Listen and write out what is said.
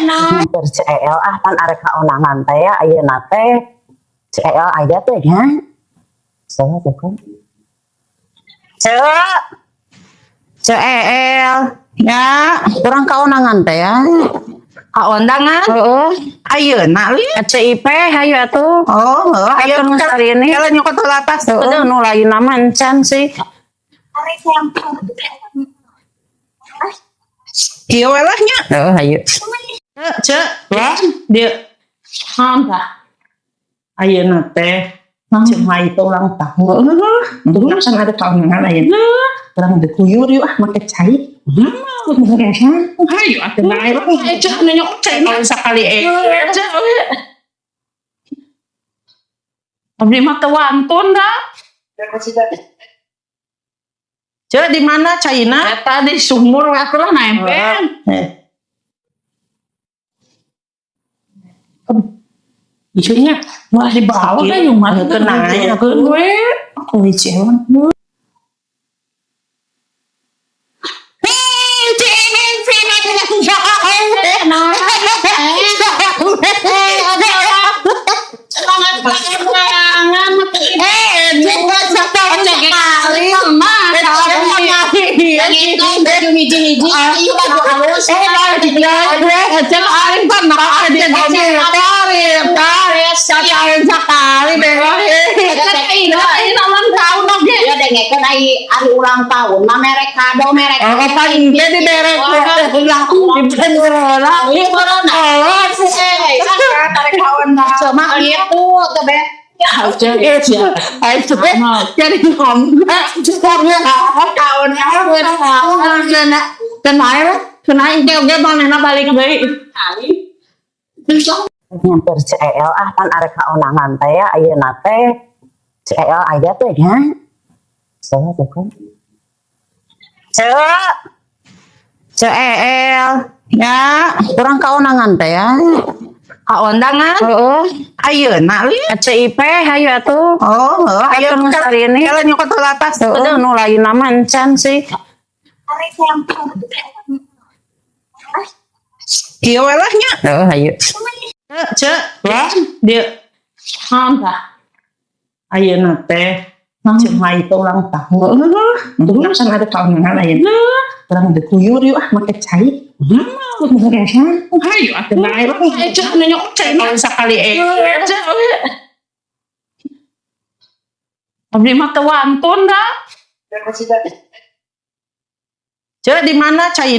Nyamper Ceu El ah, pan arek ka ondangan teh ya ayeuna teh. Ceu El aya teh nya. Saha tuh kan? Ceu. Ceu El. Ya, Urang ka ondangan teh ya. Ka ondangan? Heeh. Ayeuna li. CIP hayu atuh. Oh, heuh, ayo. Atuh nu sarine. Kala nyokot heula tas. Heeh, nu lain mah encan sih. Kieu we lah nya. Heeh, hayu. Ceu, ceu, ya, dieu. Tah. Ayeuna teh Ceu Mai teh ulang tahun. Terus kan ada kaunangan ayeuna. Urang dikuyur yuk ah, make cai. Hayu atuh naik. Eh, ceu, nu nyokot cai mah sakali eh. Ceu. Abdi mah teu wantun da. Ceu, di mana caina? Eta di sumur we atuh lah naempen. Eh. Isunya wah di bawah kan yung mah Teu naik we. Aku hiji. Ya dengekeun ai ari ulang tahun mah mere kado mere. Oh, paling teh dibere ulang di Cuma gitu tuh be. Jadi ngomong balik deui. Nyamper Ceu El ah, pan arek ka ondangan teh ya ayeuna teh. Ceu El aya teh nya. Saha tuh kan? Ceu. Ceu El. Ya, Urang ka ondangan teh ya. Ka ondangan? Heeh. Ayeuna li. CIP hayu atuh. Oh, heuh, ayo. Atuh nu sarine. Kala nyokot heula tas. Heeh, nu lain mah encan sih. Kieu we lah nya. Heeh, hayu. Ceu, ceu, ya, dieu. Tah. Ayeuna teh Ceu Mai teh ulang tahun. Terus kan ada kaunangan ayeuna. Urang dikuyur yuk ah, make cai. Hayu atuh naik. Eh, ceu, nu nyokot cai mah sakali eh. Ceu. Abdi mah teu wantun da. Ceu, di mana caina?